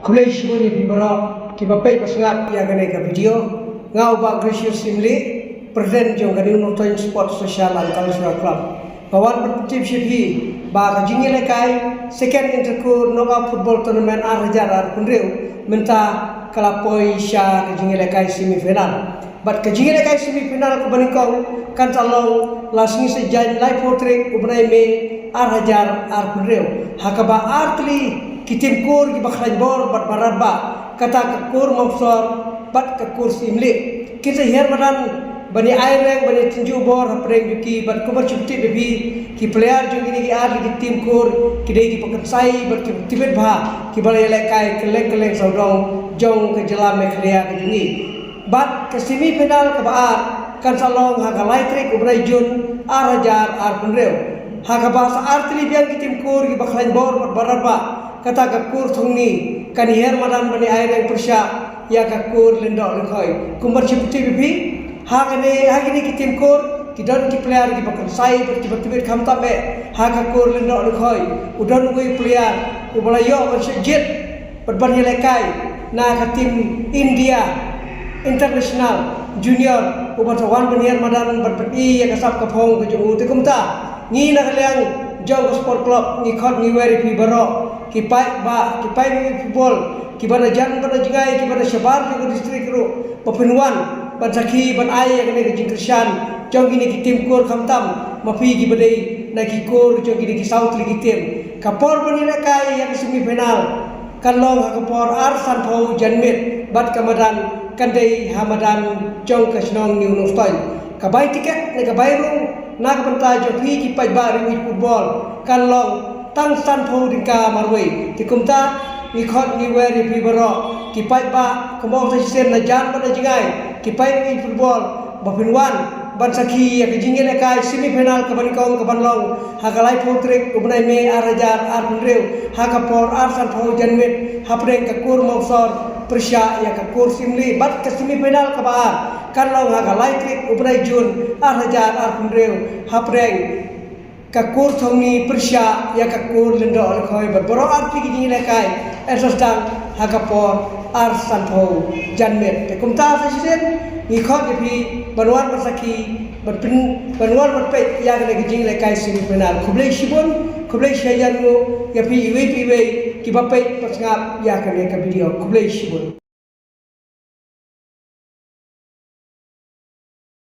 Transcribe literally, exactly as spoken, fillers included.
Khublei shibun ïa phi baroh kiba peit bad sngap ïa kane ka video. Nga u Bah Gracious Syiemlieh, President jong ka New North East Sports Social and Cultural Club. Nga wan ban pyntip sha phi ba ka jingïalehkai Second Inter-Corps Knockout Football Tournament ar hajar arphew hynriew mynta ka la poi sha ka jingïalehkai semi final. Bad ka jingïalehkai semi final kaba nyngkong kan sa long la sngi Saitjaiñ laiphew tarik u bnai May ar hajar arphew hynriew, ha kaba ar tylli ki tim kur kiba khlaiñ bor bad barat ba kata ka kur Mawsor bad ka kur Syiemlieh kin sa hiar madan ban ïa ai reng ban ïa tynjuh bor hapdeng jong ki. Bad kumba shu tip ïa phi, ki player jong kine ki ar tylli ki tim kur ki dei kiba kynsai bad kiba tbit bha kiba la ïalehkai kylleng kylleng sawdong jong ka jylla Meghalaya ka jong ngi. Bad ka semi final kaba ar kan sa long ha ka lai tarik u bnai Jun ar hajar arphew hynriew, ha kaba sa ar tylli biang ki tim kur kiba khlaiñ bor bad barat ba kata ka kur Thongni kan hiar madan ban ïa ai reng pyrshah ïa ka kur Lyngdoh Lyngkhoi. Kumba shu tip ïa phi, ha kane, ha kine ki tim kur ki don ki player kiba kynsai bad kiba tbit, khamtam eh ha ka kur Lyngdoh Lyngkhoi u don uwei u player uba la ïoh ban shah jied bad ban ïalehkai na ka tim India International Junior, uba sa wan ban hiar madan bad pyni ïa ka sap ka phong ka jong u. Te kumta ngi na ka liang jong ka Sport Club ngi khot ngi wer ïa phi baroh, ki paidbah, ki paidbah football kiba na jan bad na jngai, kiba na shabar jong ka district ruh, ba phin wan ban sakhi ban ai ïa kane ka jingkyrshan jong kine ki tim kur, khamtam ma phi kiba dei na ki kur jong kine ki saw tylli ki tim. Ka por ban ïalehkai ïa ka semi final kan long ha ka por ar sanphew janmiet bad ka madan kan dei ha madan jong ka shnong New Nongstoiñ. Ka bai tiket ne ka bai rung na ka bynta jong phi ki paidbah riewij football kan long tang sanphew tyngka marwei. Te kumta ngi khot ngi wer ïa phi baroh ki paidbah, kumba ong sa shisien, na jan bad na jngai, ki paidbah riewij football, ba phin wan ban sakhi ïa ka jingïalehkai semi final kaba nyngkong kaban long ha ka laiphew tarik u bnai May ar hajar arphew hynriew, ha ka por ar sanphew janmiet hapdeng ka kur Mawsor pyrshah ïa ka kur Syiemlieh. Bad ka semi final kaba ar kan long ha ka lai tarik u bnai Jun ar hajar arphew hynriew, hapdeng ka kur Thongni pyrshah ïa ka kur Lyngdoh Lyngkhoi. Bad baroh ar tylli ki jingïalehkai yn sa sdang ha ka por ar sanphew janmiet. Te kumta sa shisien ngi khot ïa phi ban wan ban sakhi, ban pyn, ban wan ban peit ïa kane ka jingïalehkai semi final. Khublei shibun, khublei shihajar nguh ïa phi iwei pa iwei kiba peit bad sngap ïa kane ka video. Khublei shibun.